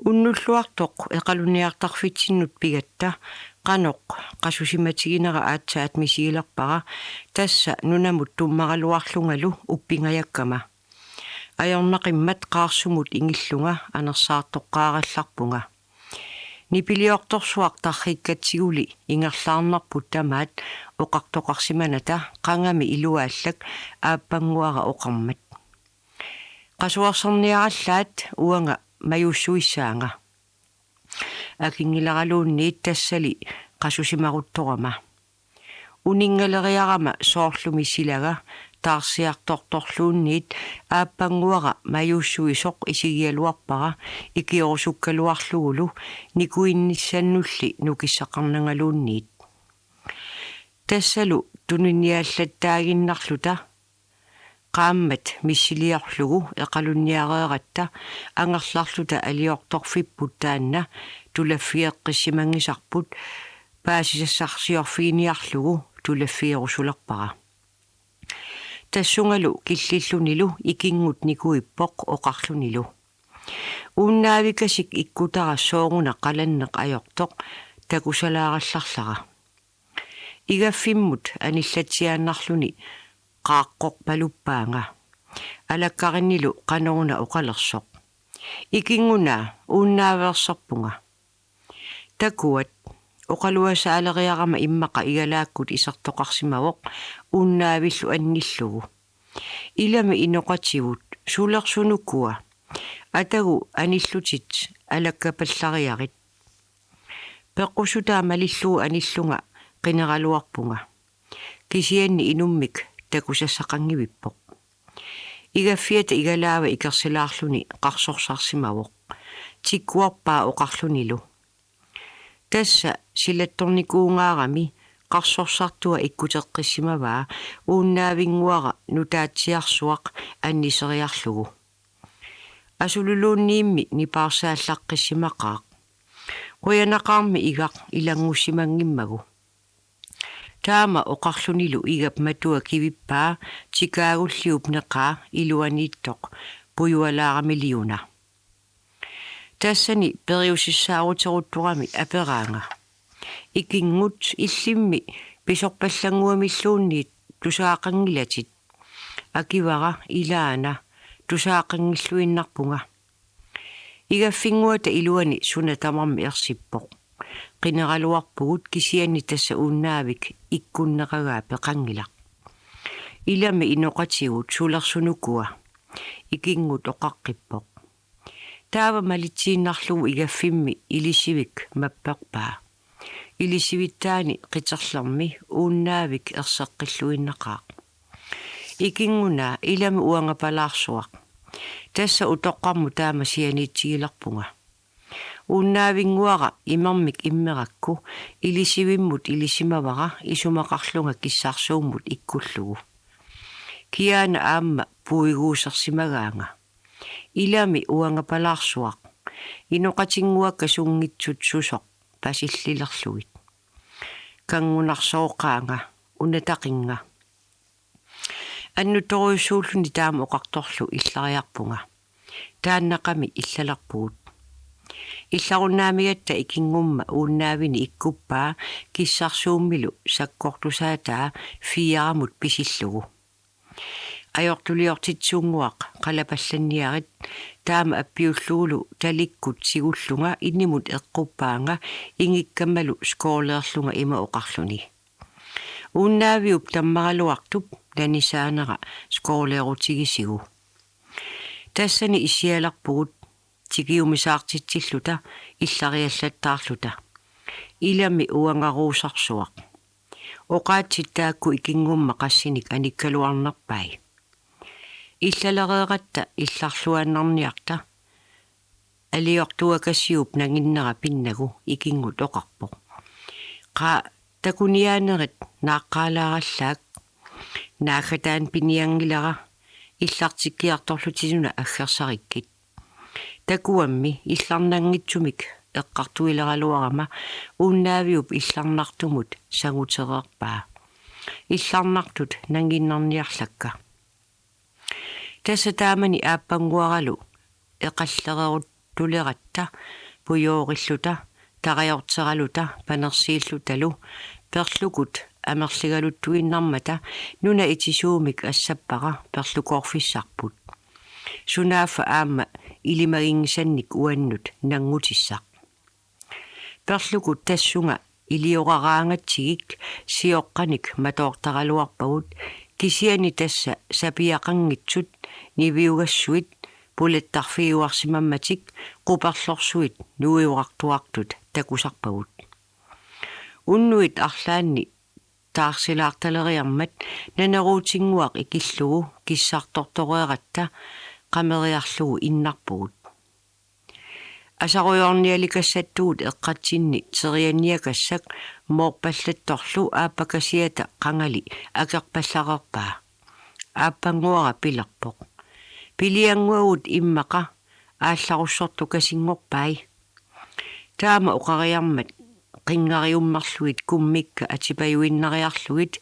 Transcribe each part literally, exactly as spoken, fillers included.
Unnulluartoq eqalunniartarfitsinnut pigatta qanoq qasusimatiginera aatsaat misigilerpara, tassa nunamut tummaraluarlungalu uppingajakkama. Ajornaqimmat qaarsumut ingillunga anersaartoqqaarallarpunga. Nipiliortorsuaq tarrikkatsiguli ingerlaarnerput tamaat oqartoqarsimanata qangami iluaallak aappannguara oqarmat: Qasuerserniarallaat uanga majuussuissaanga. Akinngileraluunniit tassali qasusimaruttorama. Uninngaleriarama soorlumi silaga taarsiartortorluunniit aappannguara majuussuisoq isigigaluarpara ikiorusukkaluarlugulu nikuinnissannulli nukissaqarnangaluunniit. Tassalu tuniniaallattaaginnarluta qaammat missiliorlugu eqalunniareeratta angerlarluta aliortorfipput taanna tulaffigeqqissimanngisarput paasisassarsiorfiginiarlugu tulaffigerusulerpara. Tassungalu killillunilu ikinngut nikuippoq oqarlunilu: Uunnaavik asik ikkutara sooruna qalanneq ajortoq takusalaarallarlara. Igaffimmut anillatsiaannarluni qaaqqorpaluppaanga. Alakkarinnilu qanoruna oqalersoq: Ikinnguna, uunnaaveersorpunga. Takuat, oqaluasaaleriarama immaqa igalaakkut isertoqarsimavoq uunnaavillu annillugu: Ilami inoqatigut, sulersunukua? Atagu anillutit alakkapallariarit. Peqqussutaa malillugu anillunga qineraluarpunga. Kisianni inummik takusassaqanngivippoq. Igaffiata igalaava ikersilaarluni qarsorsarsimavoq: Tikkuarpaa oqarlunilu: Tassa silattornikuungaarami qarsorsartua ikkuteqqissimavaa uunnaavinnguara nutaatsiarsuaq anniseriarlugu. Asululuunniimmi nipaarsaallaqqissimaqaaq. Qujanaqaarmi igaq ilanngussimanngimmagu. Taama oqarlunilu igap matua kivippaa tikaagulliup neqaa iluaniittoq pujualaaramiliuna. Tassani periusissaaruteruttorami aperaanga: Ikinngut, illimmi pisorpallannguamilluunniit tusaaqanngilatit? Akivara: Ilaana, tusaaqanngilluinnarpunga. Igaffinnguata iluani suna tamarmi ersippoq. Qineraluarpugut kisianni tassa uunnaavik ikkunneqagaa peqanngilaq. Ilami inoqatigut, sulersunukua? Ikinngut oqaqqippoq. Taava malitsiinnarlugu igaffimmi ilisivik mapperpaa. Ilisivittaani qiterlermi uunnaavik erseqqilluinnaqaaq. Ikinnguna, ilami uangapalaarsuaq. Tassa utoqqarmut taama sianiitsigilerpunga. Uunnaavinnguara imermik immerakku ilisivimmut ilisimavara isumaqarlunga kissarsuummut ikkullugu. Kiaana aamma puiguusersimagaanga. Ilami uangapalaarsuaq. Inoqatinnguakka sunngitsut susoq pasillilerlugit. Kanngunarsooqaanga, unataqinnga. Annutorujussuulluni taama oqartorlu illariarpunga. Taannaqami illalerpugut. Illarunnaamigatta ikinngumma uunnaavini ikkuppaa kissarsuummilu sakkortusaataa fiiramut pisillugu. Ajortuliortitsunnguaq qalapallanniarit taama appiullugulu talikkut sigullunga inimut eqquppaanga ingikkammalu skooleerlunga ima oqarluni: Uunnaaviup tammaraluartup nanisaanera skooleerutigisigu. Tassani issialerpugut tikiumisaartitsilluta illariallattaarluta. Ilami uangaruusarsuaq. Oqaatsit taakku ikinngumma qassinik anikkaluarnerpai. Illalereeratta illarluaannarniarta aliortuakasiup nanginnera pinnagu ikinngut oqarpoq: Qaa, takuniaanerit naaqqaalaarallaak. Naaggataani pinianngilara, illartikkiartorlutinuna aggersarikkit. Takuammi illarnanngitsumik eqqartuileraluarama uunnaaviup illarnartumut sangutereerpaa. Illarnartut nangiinnarniarlakka. Tassa taamani aappannguaralu eqallererut-, tuleratta pujoorilluta tarajorteraluta panersiillutalu perlukut amerligaluttuinnarmata nuna itisuumik assappara perlukoorfissarput. Sunaaffa aamma ilimaginngisannik uannut nanngutissaq. Perlukut tassunga ilioraraangatsigik sioqqanik matoortaraluarpagut, kisianni tassa sapiaqanngitsut niviugassuit pulattarfigiuarsimammatik quperlorsuit nuiorartuartut takusarpagut. Unnuit arlaanni taarsilaartaleriarmat naneruutinnguaq ikillugu kissartortoreeratta qameriarlugu innarpugut. Asarujoornialikassattugut eqqatsinni terianniakassak moorpallattorlu aappakasiata qangali akerpallareerpaa. Aappannguara pilerpoq: Piliannguagut immaqa aallarussortukasinngorpai. Taama oqariarmat qinngariummerlugit kummikka atipajuinnariarlugit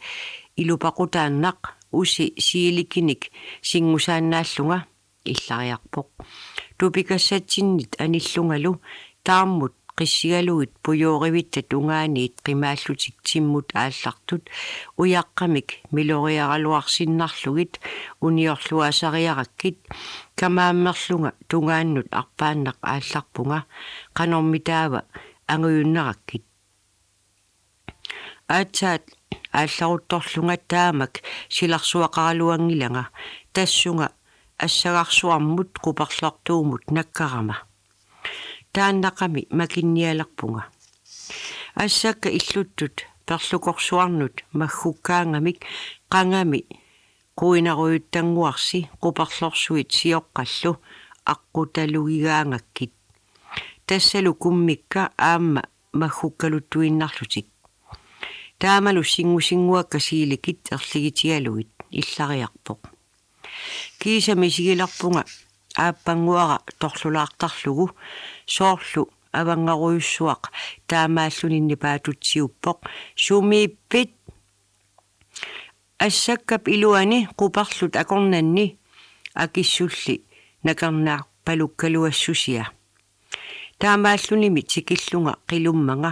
ilupaqutaannaq usi siilikinik sinngusaannaallunga illariarpoq. Tupikassatsinnit anillungalu taarmut qissigalugit pujoorivitta tungaaniit qimaallutik timmut aallartut ujaqqamik miloriaraluarsinnarlugit uniorluaasariarakkit kamaammerlunga tungaannut arpaannaq aallarpunga qanormitaava angujunnerakkit. Aatsaat aallaruttorlunga taamak silarsuaqaraluanngilanga tassunga assagarsuarmut quperlortuumut nakkarama. Taannaqami makinnialerpunga. Assakka illuttut perlukorsuarnut maggukkaangamik qangami quinarujuttanguarsi quperlorsuit sioqqallu aqqutalugigaangakkit. Tassalu kummikka aamma maggukkaluttuinnarlutik. Taamalu sinngusinnguakka siilikit erligitigalugit illariarpoq. Kiisa misigilerpunga aappannguara torlulaartarlugu, soorlu avanngarujussuaq taamaalluni nipaatutsiuppoq: Sumiippit? Assakkap iluani quperlut akornanni akissulli nakarnaarpalukkaluassusia. Taamaallunimi tikillunga qilummanga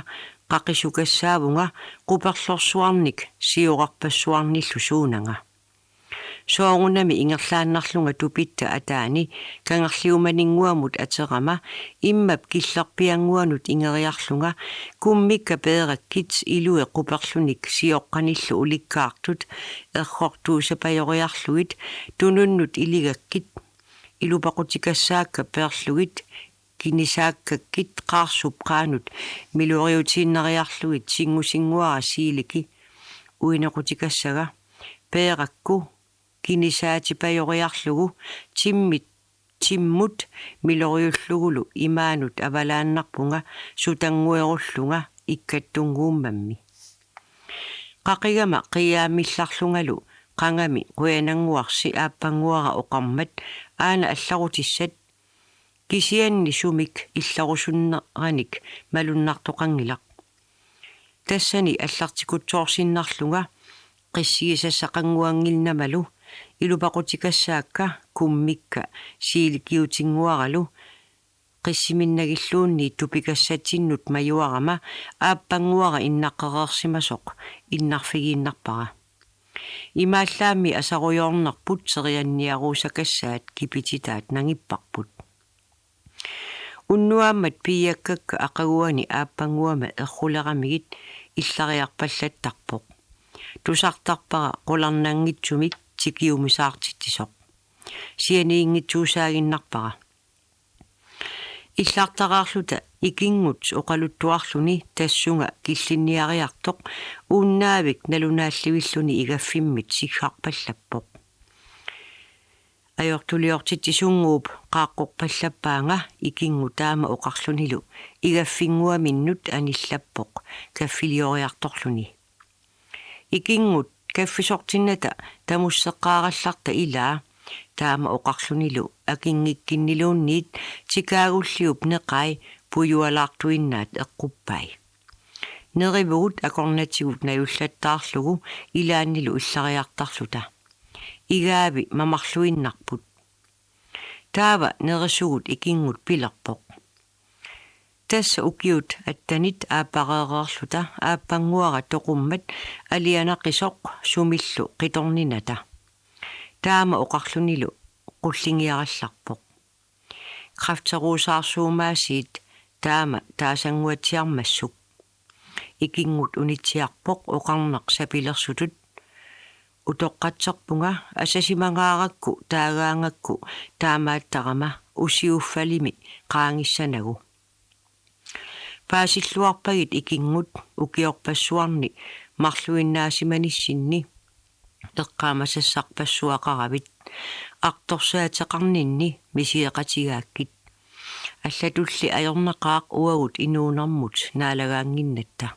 qaqisukassaavunga quperlorsuarnik siorarpassuarnillu suunanga. Soorunami ingerlaannarlunga tupitta ataani kangerliumaninnguamut aterama immap killerpiannguanut ingeriarlunga kummikka peerakkit ilui quperlunik sioqqanillu ulikkaartut errortuusapajoriarlugit tununnut iligakkit ilupaqutikassaakka peerlugit kinisaakkakkit qaarsup qaanut miloriutiinnariarlugit sinngusinnguara siiliki uinequtikassaga peerakku kinisaatipajoriarlugu timmit timmut miloriullugulu imaanut avalaannarpunga sutannguerullunga ikkattunnguummammi. Qaqigama qiiaammillarlungalu qangami qujanannguarsi aappannguara oqarmat aana allarutissat kisianni sumik illarusunneranik malunnartoqanngilaq. Tassani allartikutsoorsinnarlunga qissigisassaqannguanngilnamalu ilupaqutikassaakka kummikka siilikiutinnguaralu qissiminnagilluunniit tupikassatsinnut majuarama aappannguara innaqqereersimasoq innarfigiinnarpara. Imaallaammi asarujoornerput terianniaruusakassaat kipititaat nangipparput. Unnuaammat piiakkakka aqaguani aappannguama erruleramigit illariarpallattarpoq. Tusartarpara qularnanngitsumik tikiumisaartitsisoq. Sianiinngitsuusaaginnarpara. Illartaraarluta ikinngut oqaluttuarluni tassunga killinniariartoq uunnaavik nalunaallivilluni igaffimmit siggarpallappoq. Ajortuliortitsisunnguup qaaqqorpallappaanga ikinngut taama oqarlunilu igaffinnguaminnut anillappoq kaffilioriartorluni. Ikinngut kaffisortinnata tamusseqqaarallarta ilaa, taama oqarlunilu akinngikkinniluunniit tikaagulliup neqai pujualaartuinnaat eqquppai. Nerivugut akornatigut najullattaarlugu ilaannilu illariartarluta. Igaavi mamarluinnarput. Taava nerisugut ikinngut pilerpoq: Tassa ukiut attanit aappareereerluta aappannguara toqummat alianaqisoq sumillu qitorninata. Taama oqarlunilu qullingiarallarpoq: Kræfteruusaarsuumaasiit taama taasannguatsiarmassuk. Ikinngut unitsiarpoq oqarneq sapilersutut: Utoqqatserpunga, asasimangaarakku taagaangakku taamaattarama usiuffalimi qaangissanagu. Paasilluarpagit ikinngut ukiorpassuarni marluinnaasimanissinni eqqaamasassarpassuaqaravit, artorsaateqarninni misigeqatigaakkit. Allatulli ajornaqaaq uagut inuunermut naalagaannginnatta.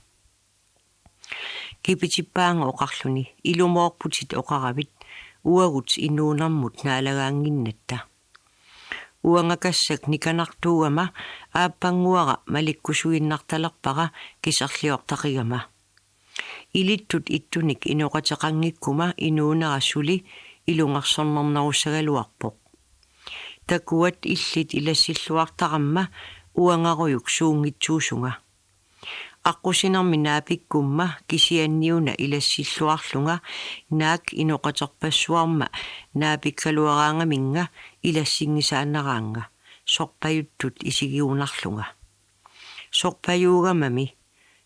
Kipitippaanga oqarluni: Ilumoorputit oqaravit uagut inuunermut naalagaannginnatta. Uangakassak nikanartuugama aappannguara malikkusuinnartalerpara kiserliortaqigama. Ilittut ittunik inoqateqanngikkuma inuunera suli ilungersornernerussagaluarpoq. Takuat, illit ilassilluartaramma uangarujuk suunngitsuusunga. Aqqusinermi naapikkumma kisianniuna ilassilluarlunga, naak inoqaterpassuarma naapikkaluaraangaminnga ilassinngisaannaraannga, sorpajuttut isigigunarlunga. Sorpajuugamami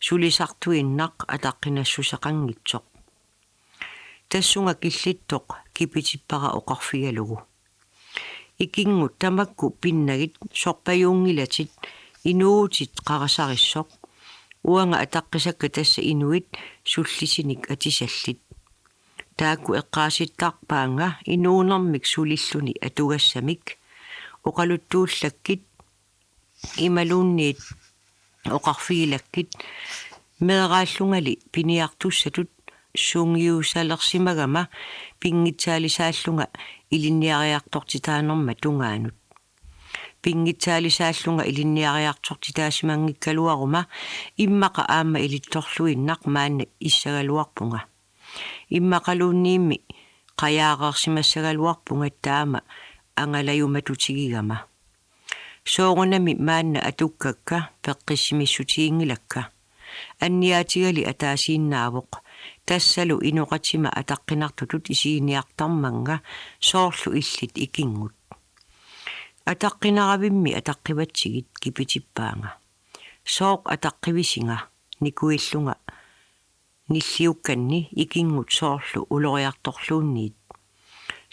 sulisartuinnaq ataqqinassuseqanngitsoq. Tassunga killittoq kipitippara oqarfigalugu: Ikinngut, tamakku pinnagit, sorpajuunngilatit, inuutit qarasarissoq. Uanga ataqqisakka tassa inuit sullisinik atisallit. Taakku eqqaasittarpaannga inuunermik sulilluni atugassamik. Oqaluttuullakkit imaluunniit oqarfigilakkit. Meeraallungali piniartussatut sungiusalersimagama pinngitsaalisaallunga ilinniariartortitaanerma tungaanut. Pinngitsaalisaallunga ilinniariartortitaasimanngikkaluaruma immaqa aamma ilittorluinnaq maanna issagaluarpunga. Immaqaluunniimmi qajaareersimassagaluarpunga taama angalajumatutigigama. Soorunami maanna atukkakka peqqissimissutiginngilakka. Anniaatigali ataasiinnaavoq, tassalu inoqatima ataqqinartutut isiginiartarmannga soorlu illit ikinngut. Ataqqinaravimmi ataqqivatsigit, kipitippaanga. Sooq ataqqivisinga? Nikuillunga nilliukkanni ikinngut soorlu uloriartorluunniit.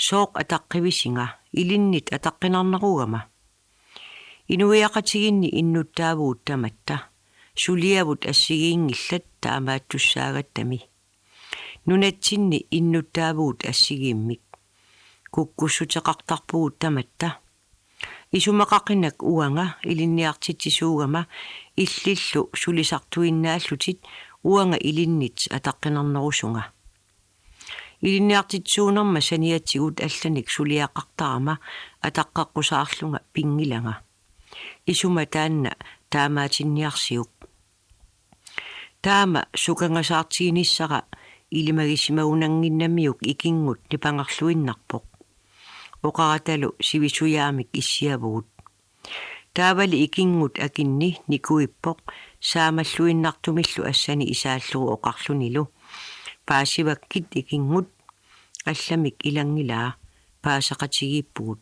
Sooq ataqqivisinga? Ilinnit ataqqinarnerugama. Inuiaqatigiinni innuttaavugut tamatta, suliavut assigiinngillat taamaattussaagattami. Nunatsinni innuttaavugut assigiimmik. Kukkussuteqartarpugut tamatta. Isumaqaqinak uanga ilinniartitsisuugama illillu sulisartuinnaallutit uanga ilinnit ataqqinarnerusunga. Ilinniartitsisuunerma saniatigut allanik suliaqartarama ataqqeqqusaarlunga pinngilanga. Isuma taanna taamaatinniarsiuk. Taama sukangasaartiginissara ilimagisimagunannginnamiuk ikinngut nipangerluinnarpoq. Oqaratalu sivisujaamik issiavugut. Taavali ikinngut akinni nikuippoq saamalluinnartumillu assani isaallugu oqarlunilu: Paasivakkit ikinngut, allamik ilanngilaa, paaseqatigiippugut.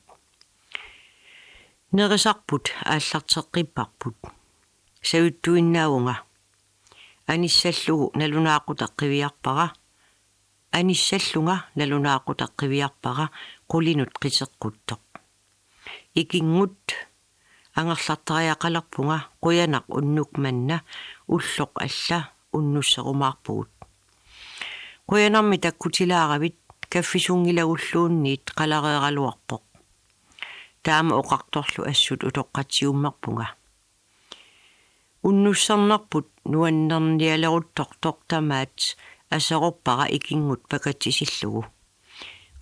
Nerisarput aallarteqqipparput. Savittuinnaavunga. Anissallugu nalunaaqutaq qiviarpara. Anissallunga nalunaaqutaq qiviarpara qulinut qiteqquttoq. Ikinngut, angerlartariaqalerpunga, qujanaq unnuk manna, ulloq alla unnusserumaarpugut. Qujanarmi takkutilaaravit, kaffisuunngilagulluunniit qalareeraluarpoq. Taama oqartorlu assut utoqqatsiummerpunga. Unnussernerput nuannernialeruttortoq tamaat aserorpara ikinngut pakatsisillugu.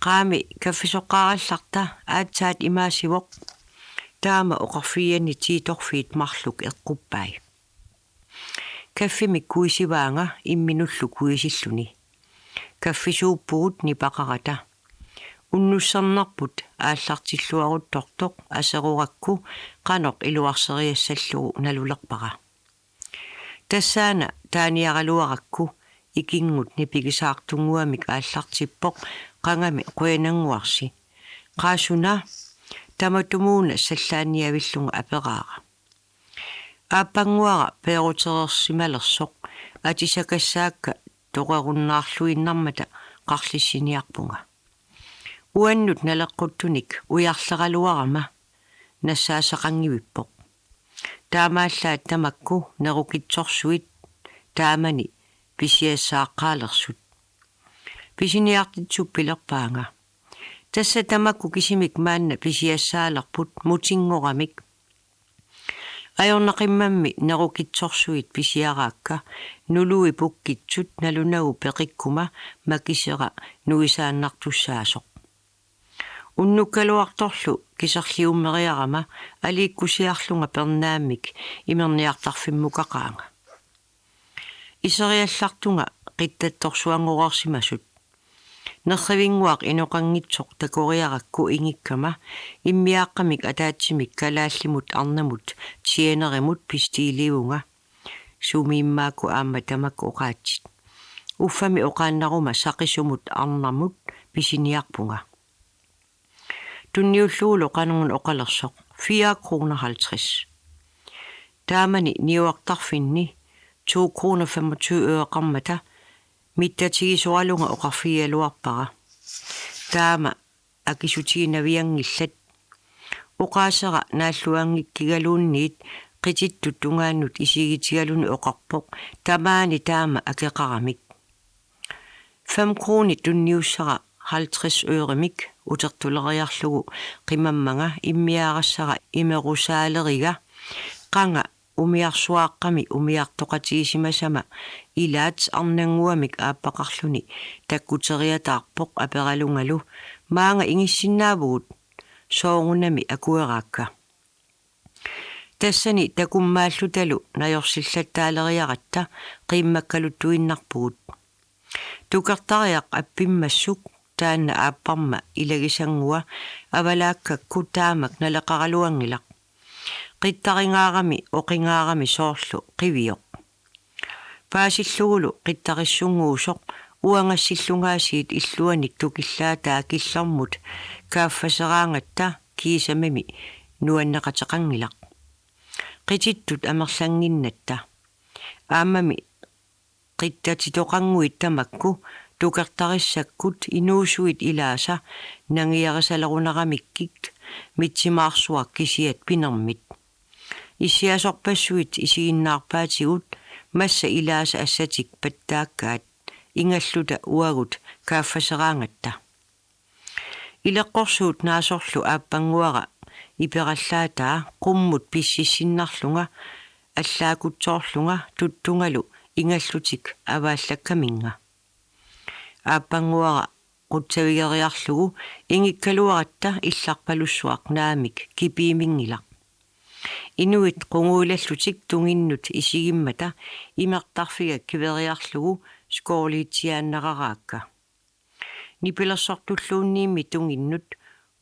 Qaami, kaffisoqqaarallarta, aatsaat imaasivoq. Taama oqarfigianni tiitorfiit marluk eqquppai. Kaffimik kuisivaanga imminullu kuisilluni. Kaffisuuppugut nipaqarata. Unnussernarput aallartilluaruttortoq aserurakku qanoq iluarseriassallugu nalulerpara. Tassaana taaniaraluarakku ikinngut nipigisaartunnguamik aallartippoq qangami qujanannguarsi. Qaasuna, tamatumuuna sallaanniavillunga aperaara. Aappannguara peerutereersimalersoq atisakassaakka toqerunnaarluinnarmata qarlissiniarpunga. Uannut naleqquttunik ujarleraluarama nassaassaqanngivippoq. Taamaallaat tamakku nerukitsorsuit taamani pisiassaaqqaalersut. Pisiniartitsuppilerpaanga. Tassa tamakku kisimik maanna pisiassaalerput mutinngoramik. Ajornaqimmammi nerukitsorsuit pisiaraakka nului pukkitsut nalunagu peqikkuma makisera nuisaannartussaasoq. Unnukkaluartorlu kiserliummeriarama aliikkusiarlunga pernaammik imerniartarfimmukaqaanga. Iseriallartunga qittattorsuanngoreersimasut. Nerrivinnguaq inoqanngitsoq takoriarakku ingikkama immiaaqqamik ataatsimik kalaallimut arnamut tjenerimut pistiliivunga. Sumiimmaakku aamma tamakku oqaatsit. Uffami oqaannaruma saqisumut arnamut pisiniarpunga. Tunniullugulu qanoruna oqalersoq: fire kroner halvtreds. Taamani niuertarfinni to kroner femogtyve øreqarmata mittatigisoralunga oqarfigigaluarpara: Taama akisussutiginavianngillat. Oqaasera naalluanngikkigaluunniit qitittut tungaannut isigiitigaluni oqarpoq tamaani taama akeqaramik. Fem kroner tunniussara halvtreds øremik utertuleriarlugu qimammanga immiaarassara imerusaaleriga qanga umiarsuaaqqami umiartoqatigisimasama ilaat arnannguamik aappaqarluni takkuteriataarpoq aperalungalu: Maanga ingissinnaavugut, soorunami akueraakka. Tassani takummaallutalu najorsillattaaleriaratta qiimmakkaluttuinnarpugut. Tukertariaq appimmassuk taanna aapparma ilagisannguaq avalaakkakku taamak naleqaraluanngilaq. Qittaringaarami oqingaarami soorlu qivioq. Paasillugulu qittarissunnguusoq uangassillungaasiit illuanik tukillaataa killormut kaaffaseraangatta kiisamimi nuanneqateqanngilaq. Qitittut amerlannginnatta. Aammami qittatitoqannguit tamakku tukertarissakkut inuusuit ilaasa nangiarisaleruneramikkik mitsimaarsuaq kisiat pinermit. Issiasorpassuit isiginnaarpaatigut massa ilaasa assatik pattaakkaat ingalluta uagut kaaffaseraangatta. Ileqqorsuut naasorlu aappannguara iperallaataa qummut pississinnarlunga allaakutsoorlunga tuttungalu ingallutik avaallakkaminnga. Aappannguara qutsavigeriarlugu ingikkaluaratta illarpalussuaq naamik kipiiminngilaq. Inuit qunguilallutik tunginnut isigimmata imertarfiga kiveriarlugu skooliitsiaannararaakka. Nipilersortulluunniimmi tunginnut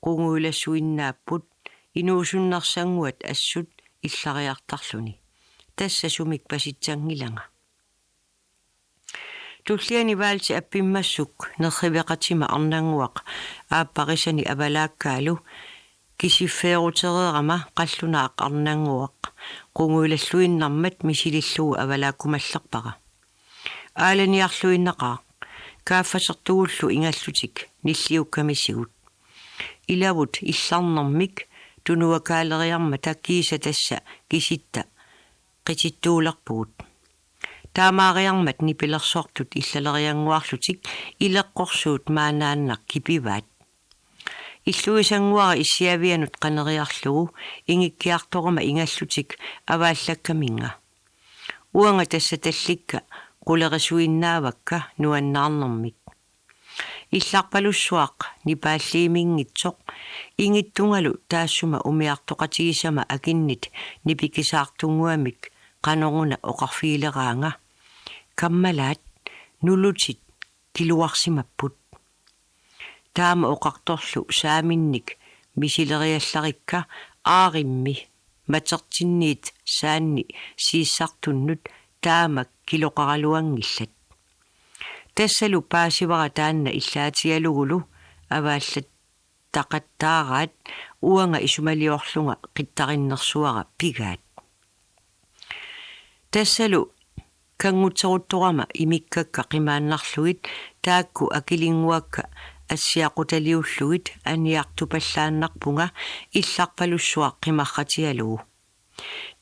qunguilassuinnaapput inuusunnersannguat assut illariartarluni. Tassa sumik pasitsanngilanga. Tulliani valsi appimmassuk nerriveqatima arnannguaq aapparisani avalaakkaalu kisiffeerutereerama qallunaaq arnannguaq qunguilalluinnarmat misilillugu avalaakkumallerpara. Aalaniarluinnaqaaq kaaffasertugullu ingallutik nilliukkamisigut. Ilavut illarnermik tunuakaaleriarmata kiisa tassa kisitta qitittuulerpugut. Taamaariarmat nipilersortut illaleriannguarlutik ileqqorsuut maannaannaq kipivaat. Illuisannguara issiavianut qaneriarlugu ingikkiartorama ingallutik avaallakkaminnga. Uanga tassa tallikka qulerisuinnaavakka nuannaarnermik. Illarpalussuaq nipaalliiminngitsoq ingittungalu taassuma umiartoqatigisama akinnit nipikisaartunnguamik qanoruna oqarfigileraanga: Kammalaat nulutit kiluarsimapput. Taama oqartorlu saaminnik misileriallarikka aarimmi matertinniit saanni siissartunnut taamak kiloqaraluanngillat. Tassalu paasivara taanna illaatigalugulu avaallattaqattaaraat uanga isumaliorlunga qittarinnersuara pigaat. Tassalu kanngutseruttorama imikkakka qimaannarlugit taakku akilinnguakka assiaqutaliullugit aniartupallaannarpunga illarpalussuaq qimarratigalugu.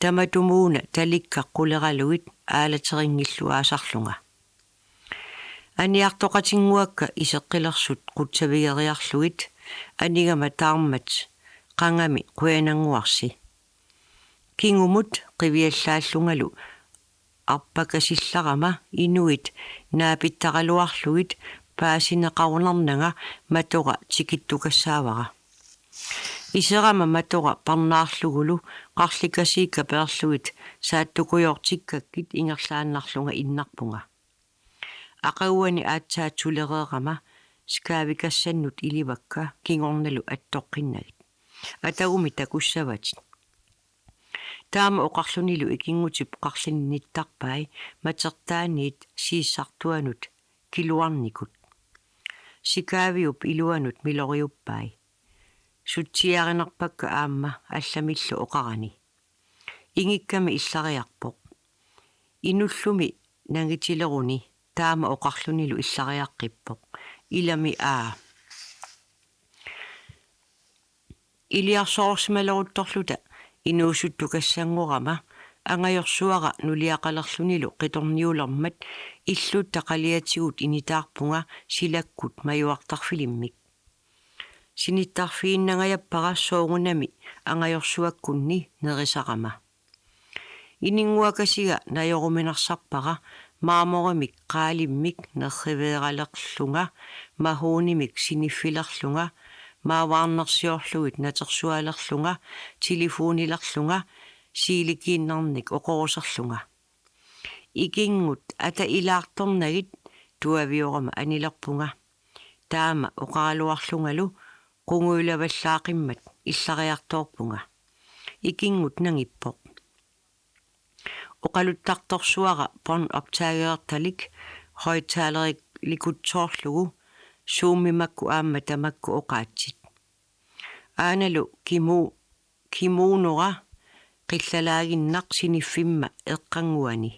Tamatumuuna talikka quleralugit aalateriinngilluaasarlunga. Aniartoqatinnguakka iseqqilersut qutsavigeriarlugit anigama taarmat qangami qujanannguarsi. Kingumut qiviallaallungalu arpakasillarama inuit naapittaraluarlugit paasineqarunarnanga matora tikittukassaavara. Iserama matora parnaarlugulu qarlikasiikka peerlugit saattukujoortikkakkit ingerlaannarlunga innarpunga. Aqaguani aatsaat sulereerama skaavikassannut ilivakka kingornalu attoqqinnagit. Atagumi takussavatit. Taama oqarlunilu ikinngutip qarlinnittarpai matertaaniit siissartuanut kiluarnikut. Sikaaviup iluanut miloriuppai. Sutsiarinerpakka aamma allamillu oqarani. Ingikkami illariarpoq. Inullumi nangitileruni taama oqarlunilu illariaqqippoq. Ilami aa. Iliarsoorsimaleruttorluta inuusuttukassanngorama angajorsuara nuliaqalerlunilu qitorniulermat illutta qaliatigut initaarpunga silakkut majuartarfilimmik. Sinittarfiginnangajappara soorunami angajorsuakkunni nerisarama. Ininnguakasiga najoruminarsarpara marmorimik qaalimmik nerriveeralerlunga, mahonimik siniffilerlunga, maavaarnersiorlugit natersualerlunga, telefonilerlunga, siilikiinnarnik oqoruserlunga. Ikinngut ata ilaartornagit tuaviorama anilerpunga. Taama oqaraluarlungalu qungujulavallaaqimmat illariartoorpunga. Ikinngut nangippoq. Oqaluttartorsuara båndoptagertalik højttalerilikusoorlugu Zoomi makku aamma tamakku oqaatsit. Aanalu kimu kimuunora qillalaaginnaq siniffimma eqqannguani.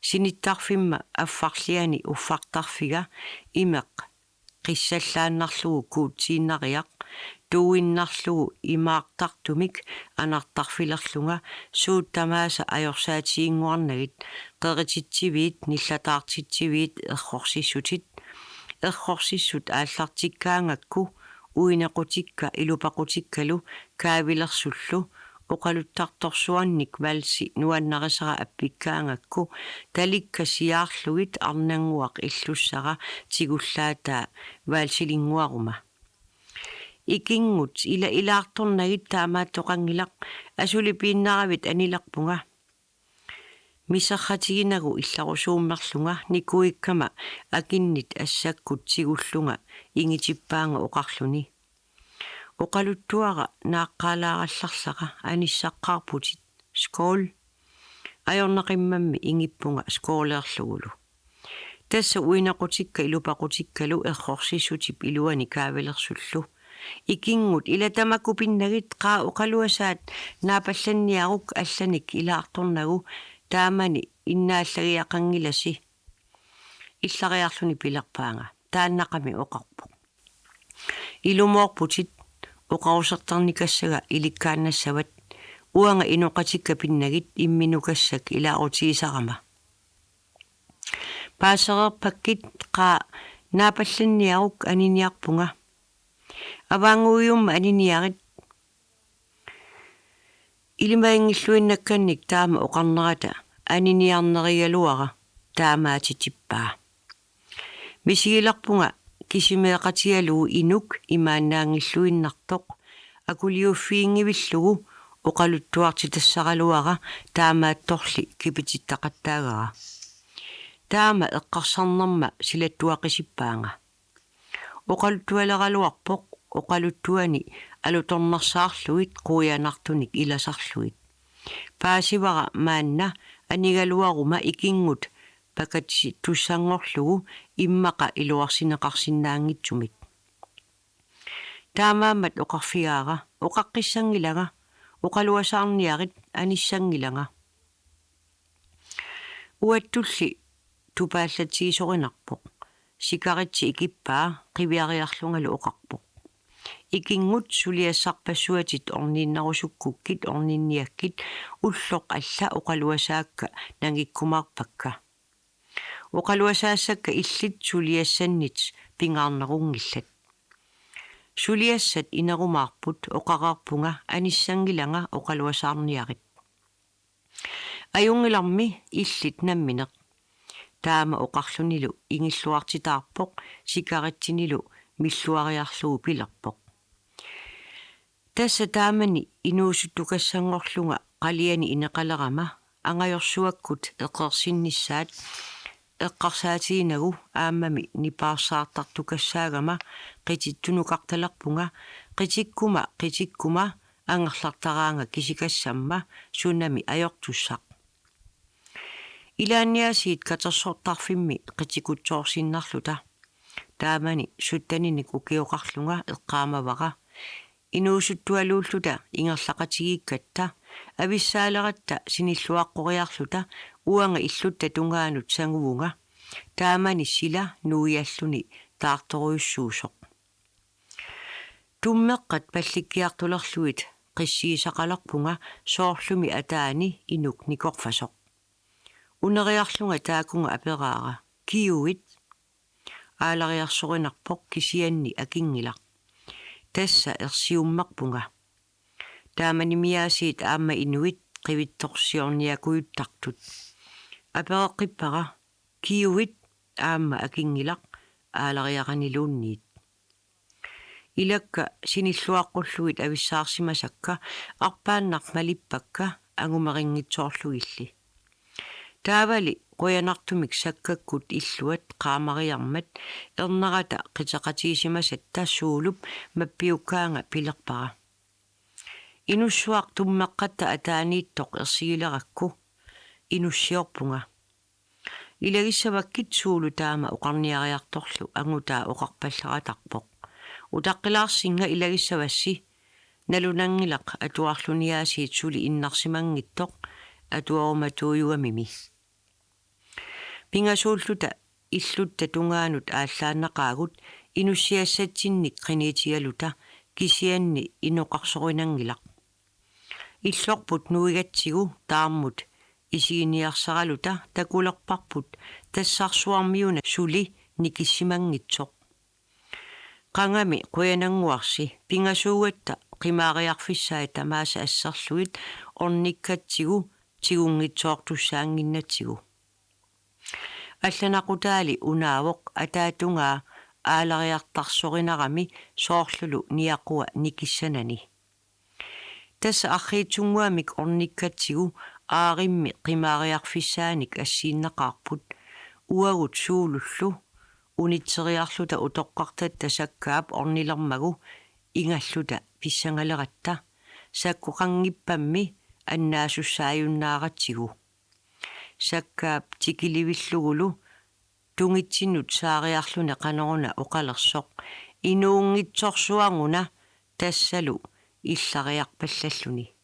Sinittarfimma affarliani uffartarfiga imeq qissallaannarlugu kuutsiinnariaq tuuinnarlugu imaartartumik anartarfilerlunga suut tamaasa ajorsaatiginnguarnagit qerititsiviit nillataartitsiviit errorsissutit errorsissut aallartikkaangakku uinequtikka ilupaqutikkalu kaavilersullu oqaluttartorsuarnik valsi nuannarisara appikkaangakku talikka siaarlugit arnannguaq illussara tigullaataa valsilinnguaruma. Ikinngut ila ilaartornagit taamaattoqanngilaq asuli piinnaravit anilerpunga. Miserratiginagu illarusuummerlunga nikuikkama akinnit assakkut tigullunga ingitippaanga oqarluni. Oqaluttuara naaqqaalaarallarlara anissaqqaarputit skål. Ajornaqimmammi ingippunga skålerlugulu. Tassa uinequtikka ilupaqutikkalu errorsissutip iluani kaavilersullu. Ikinngut ila tamakku pinnagit qaa oqaluasaat naapallanniaruk allanik ilaartornagu taamani innaallagiaqanngilasi. Illariarluni pilerpaanga taannaqami oqarpoq. Ilumoorputit oqarusertarnikassaga ilikkaannassavat uanga inoqatikka pinnagit imminukassak ilaarutigisarama. Paasereerpakkit qaa naapallanniaruk aniniarpunga. Avaannguiumma aniniarit. Ilimaginngilluinnakkannik taama oqarnerata aniniarnerigaluara taamaatitippaa. Misigilerpunga kisimeeqatigalugu inuk imaannaanngilluinnartoq akuliuffiginngivillugu oqaluttuartitassaraluara taamaattorli kipitittaqattaagara. Taama eqqarsarnerma silattuaqisippaanga. Oqaluttualeraluarpoq oqaluttuani alutornarsaarlugit quianartunik ilasarlugit. Paasivara maanna anigaluaruma ikinngut pakatsitussanngorlugu immaqa iluarsineqarsinnaanngitsumik. Taamaammat oqarfigaara: Oqaqqissanngilanga, oqaluasaarniarit, anissanngilanga. Uattulli tupaallatsigisorinarpoq. Sikaritsi ikippaa qiviariarlungalu oqarpoq: Ikinngut suliassarpassuatit orniinnarusukkukkit orninniakkit ulloq alla oqaluasaakka nangikkumaarpakka. Oqaluasaassakka illit suliassannit pingaarnerunngillat. Suliassat inerumaarput, oqareerpunga: Anissanngilanga, oqaluasaarniarit. Ajunngilarmi illit nammineq. Taama oqarlunilu ingilluartitaarpoq sikaritinilu milluariarlugu pilerpoq: Tassa taamani inuusuttukassanngorlunga qaliani ineqalerama angajorsuakkut eqeersinnissaat eqqarsaatiginagu aammami nipaarsaartartukassaagama qitittunukartalerpunga, qitikkuma qitikkuma angerlartaraanga kisikassamma sunami ajortussaq. Ilaanniaasiit katersortarfimmi qitikutsoorsinnarluta. Taamani suttaninik ukioqarlunga eqqaamavara: Inuusuttualuulluta ingerlaqatigiikkatta, avissaaleratta sinilluaqqoriarluta uanga illutta tungaanut sanguvunga. Taamani sila nuialluni taartorujussuusoq. Tummeqqat pallikkiartulerlugit qissigisaqalerpunga soorlumi ataani inuk nikorfasoq. Uneriarlunga taakunga aperaara: Kiuit? Aalariarsorinarpoq kisianni akinngilaq. Tassa ersiummerpunga. Taamanimiaasiit aamma inuit qivittorsiorniakujuttartut. Apereqqippara: Kiuit? Aamma akinngilaq aalariaraniluunniit. Ilakka sinilluaqqullugit avissaarsimasakka arpaannaq malippakka angumerinngitsoorlugilli. Taavali qujanartumik sakkakkut illuat qaamariarmat ernerata qiteqatigisimasatta Suulup mappiukkaanga pilerpara: Inussuaq tummeqqatta ataaniittoq ersigilerakku inussiorpunga. Ilagissavakkit, Suulu taama oqarniariartorlu angutaa oqarpallaratarpoq: Utaqqilaarsinga ilagissavassi, nalunanngilaq atuarluniaasiit suli innarsimanngitsoq atuarumatuujugamimi. Pingasuulluta illutta tungaanut aallaannaqaagut inussiassatsinnik qiniitigaluta, kisianni inoqarsorinanngilaq. Illorput nuigatsigu taarmut isiginiarsaraluta takulerparput tassarsuarmiuna suli nikissimanngitsoq. Qangami qujanannguarsi, pingasuugatta qimaariarfissaat tamaasa asserlugit ornikkatsigu tigunngitsoortussaannginnatsigu. Allanaqutaali unaavoq ataatungaa aalariartarsorinarami soorlulu niaqua nikissanani. Tassa arriitsunnguamik ornikkatsigu aarimmi qimaariarfissaanik assiinnaqaarput, uagut Suulullu unitseriarluta utoqqartatta Sakkaap ornilermagu ingalluta pissangaleratta, sakkoqanngippammi annaasussaajunnaaratsigu. Sakkaap tikilivillugulu tungitsinnut saariarluni qanoruna oqalersoq inuunngitsorsuarnguna tassalu illariarpallalluni.